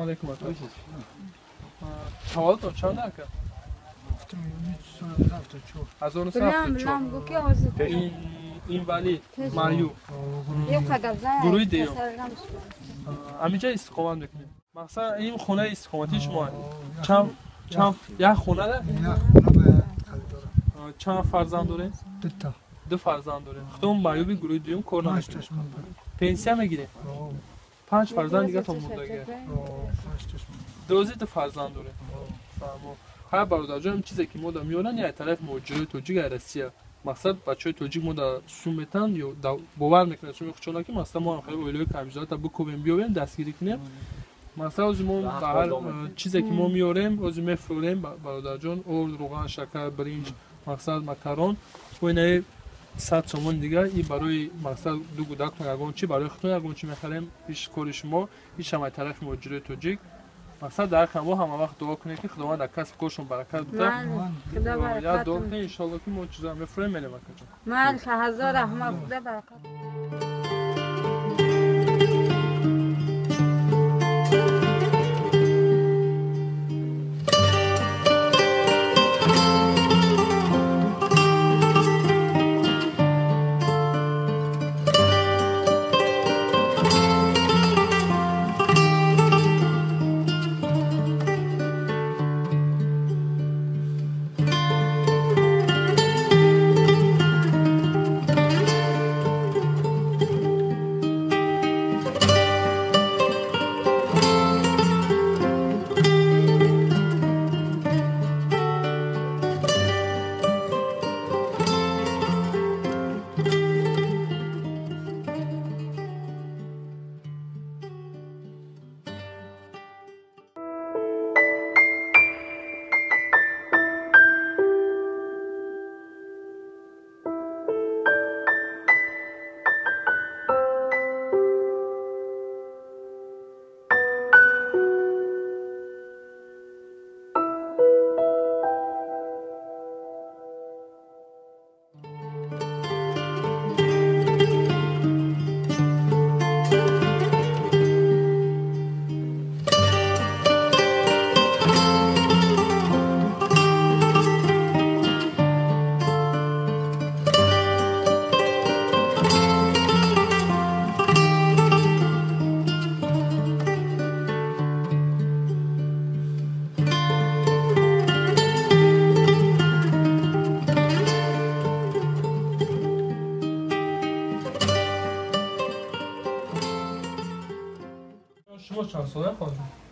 Алейкум ака. Таваллудтон чанд ака? 1974. Инвалид, маъюб. Гурӯҳи дуюм. Ҳаминҷа истиқомат мекунед. Мақсад ин хонаи истиқоматии шумо чанд як хона да? Чанд фарзанд доред? Дута. Ду фарзанд доред. Худтон маъюби гурӯҳи дуюм кор намекунед. Пенсия мегиред? Панҷ фарзанд дигатон мондагия. Дӯзи ду фарзанд доред. Ҳар бародарҷон, чизе ки мо да меоранд, як тараф муҳоҷирои тоҷик аз Россия. Мақсад бачаҳои тоҷик мо да сум метан ё бовар мекунанд, чун мехучонанд ки мақсад мо ҳам оилаҳои камбизоата бикӯбем, биёбем, дастгирӣ кунем. Мақсад ози мо ба ҳар чизе ки мо меорем, ози мефурӯрем, бародарҷон, орд, руған, шакар, биринҷ, мақсад макарон. Бо инаи 100 сомон дигар и барои мақсад ду гудактон ягон чи, барои худтон ягон чи мехарем. Иш кори шумо, иш ҳамаи тарафи муҳоҷирои тоҷик. Мақсад дар ҳаққи мо ҳама вақт дуо кунед ки Худованд дар касб коршон баракат бида. Як дуо кунед иншоалло ки мо чиза мефурем мерем акаҷон. Ман ҳазор раҳмат, Худо баракат.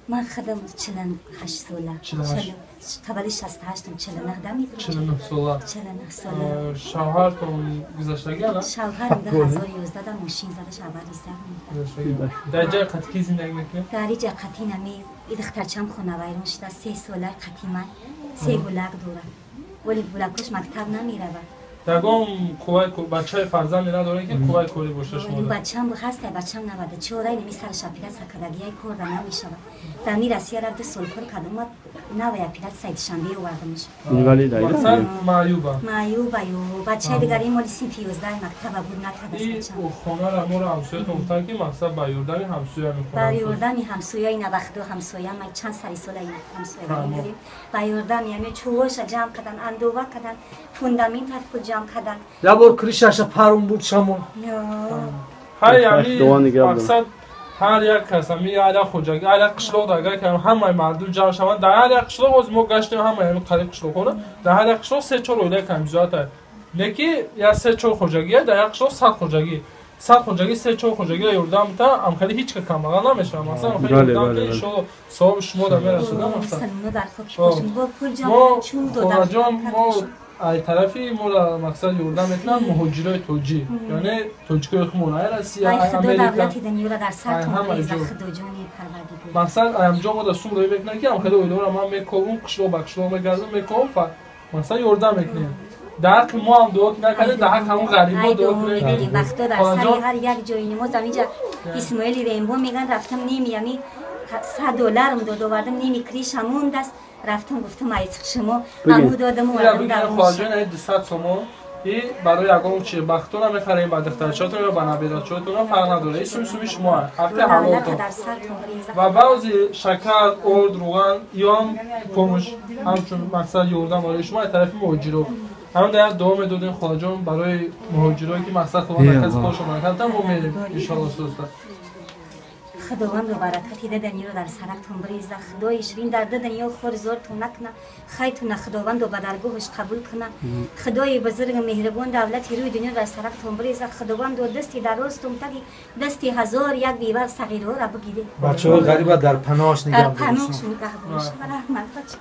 من خدم 48 ساله. 48 68 49 دم 49 ساله. 49 ساله. شوهرتون گذشتگی الان؟ شوهرم 2011 در ماشین زده، شوهر زد. در جای قطعی زندگی میکنه؟ در جای قطعی نمی. این دخترچم خونه ویران شده، 3 ساله قطعی من 3 گلک داره. ولی گلکش مکتب نمیره. دگام قوای بچه فرزندی نداره که قوای کوری باشه شما. بچه‌م هست، بچه‌م نبوده. چهارای نمی سر شپیره سکدگیای کار ده نمیشود. در می رسیه رفت سال کار کردم و نوای پیرت سید شنبه آوردمش. ولی دایره معیوبه. معیوبه یو بچه دیگری مال صنف 11 مکتب بود نکرد این خانه را ما را همسایه‌تون گفتن که مقصد با یوردن همسایه می‌کنه. با یوردن همسایه اینا وقت دو همسایه ما چند سری سال این همسایه داریم. با یوردن یعنی چوبش جمع کردن، اندوه کردن، فوندامنت خود جمع کردن. یا بار کریشش پرون بود شمون. هر یعنی مقصد هر یک کس همی هر یک خوجگی هر یک قشلاق агар ки ҳамаи мардум ҷамъ шаванд дар ҳар як қишлоқ оз мо гаштем ҳамаи ҳамин қариб қишлоқҳоро дар ҳар як қишлоқ 3-4 оилаи камбизоат аст не ки як 3-4 хоҷагия дар як қишлоқ 100 хоҷагӣ 100 хоҷагӣ 3-4 хоҷагиро ёрдам мета амхали ҳеҷ ка камбағал намешавад масалан амхали ёрдам мета иншоалло савоби шумо да мерасад масалан мо хоҷаҷон мо ай тарафи моро мақсад ёрдам мекунанд муҳоҷирои тоҷик яъне тоҷикои худмон ай Россия ай Америка мақсад аямҷо мо да сум роӣ мекунанд ки амхели оилаҳоро ман мековум қишлоқ ба қишлоқ мегардам мековум фа мақсад ёрдам мекунем дар ҳаққи мо ҳам дуо накардем дар ҳаққи ҳамон ғарибо дуо кунем вақто дар сари ҳар як ҷои намоз ҳаминҷа Исмоили Рембо меган рафтам ними ами 100 долларам дод овардам ними криш ҳамон даст рафтам гуфтам ай шумо аму додам овардам дар хоҷаҷон ай 200 сомон И барои ягон чи бахтона мехарем ба духтарчаатон ё ба набирачаатон фарқ надорад. Ин суми суми шумо ҳаққи ҳалолтон. Ва баъзе шакар, орд, руған ё ҳам помощь ҳамчун мақсад ёрдам барои шумо аз тарафи муҳоҷиро. Ҳамин дар як дуо медодем холаҷон барои муҳоҷирое ки мақсад худованд каси коршон баракат мо мерем иншоалло соста. Худованд баракати дадани ро дар сарактон биреза. Худои ширин дар дадани хор зортон накна. Хайтона Худованд ба даргоҳаш қабул куна. Худои бузург меҳрибон давлати рӯи дунё дар сарактон биреза. Худованд дасти дарозтон таги дасти ҳазор як бева сағирҳоро бигире. Бачаҳои ғариба дар паноҳаш нигаҳ дар паноҳаш нигаҳ дориш. Раҳмат бача.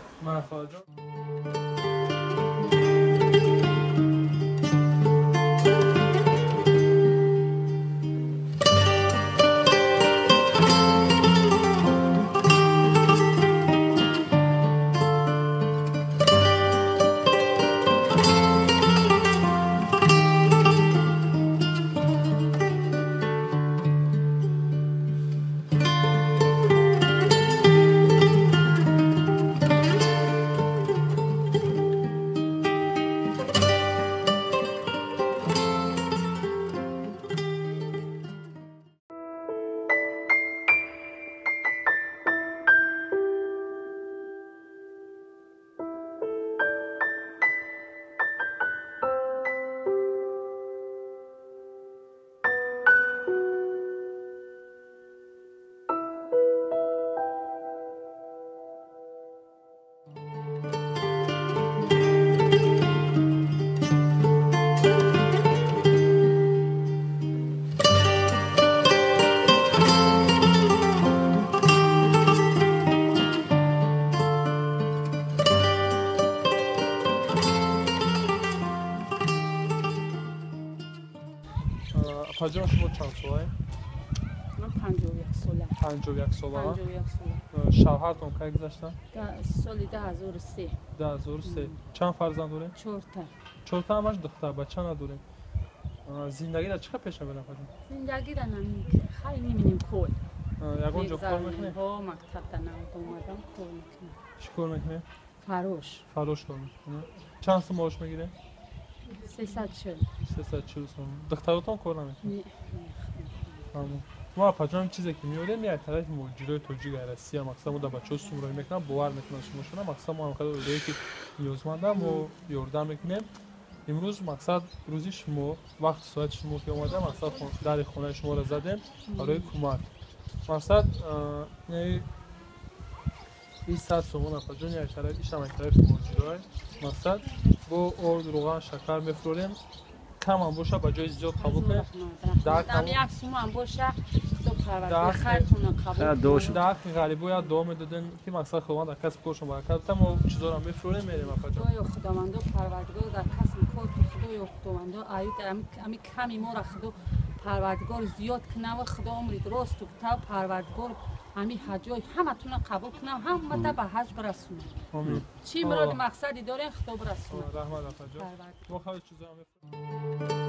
Апаҷон, шумо чанд солаед? Ман 51 сола. 51 сола? 51 сола. Шавҳартон кай гузаштанд? Соли 2003. 2003. Чанд фарзанд доред? 4 та. 4 та ҳамаш духтар, бача надоред. Зиндагиро чӣ қадр пеша мебаред, апаҷон? Зиндагиро хай мебинем кор. Ягон ҷо кор мекунед? Ҳо, мактабда нав омадам, кор мекунам. Чӣ кор мекунед? Фарош. Фарош кор мекунед. Чанд сум маош мегиред? 340. 340 сум. Духтаротон кор намекунад? Мо апаҷон чизе ки меорем як тарафи муҳоҷирои тоҷик дар Россия мақсад мо дар бачаҳо сум роҳӣ мекунам, бовар мекунам шумошона мақсад мо ҳамқадр оилае ки ниёзмандам мо ёрдам мекунем. Имрӯз мақсад рӯзи шумо вақти соати шумо ки омада мақсад дари хонаи шуморо задем барои кӯмак. Мақсад ин 100 сомон апаҷон як тараф ишам як тарафи муҳоҷирои мақсад бо орд, руған, шакар мефурорем. Камам боша ба ҷои зиёд қабул кунед. Як сумам боша Дар ҳаққи ғарибо як дуо медодем ки мақсад худованд дар касби коршон баракат диҳад. Мо чизоро мефурорем мерем апаҷон. Худоё худовандо парвардигор дар касби кор худоё худовандо ами ками моро худо парвардигор зиёд кунава, худо умри дуросту кутав парвардигор ами ҳаҷои ҳаматона қабул кунав, ҳамата ба ҳаҷ бирасонад. Чӣ муроди мақсаде дорем худо бирасонад. Раҳмат апаҷон. Мо хеле чизоро мефурорем.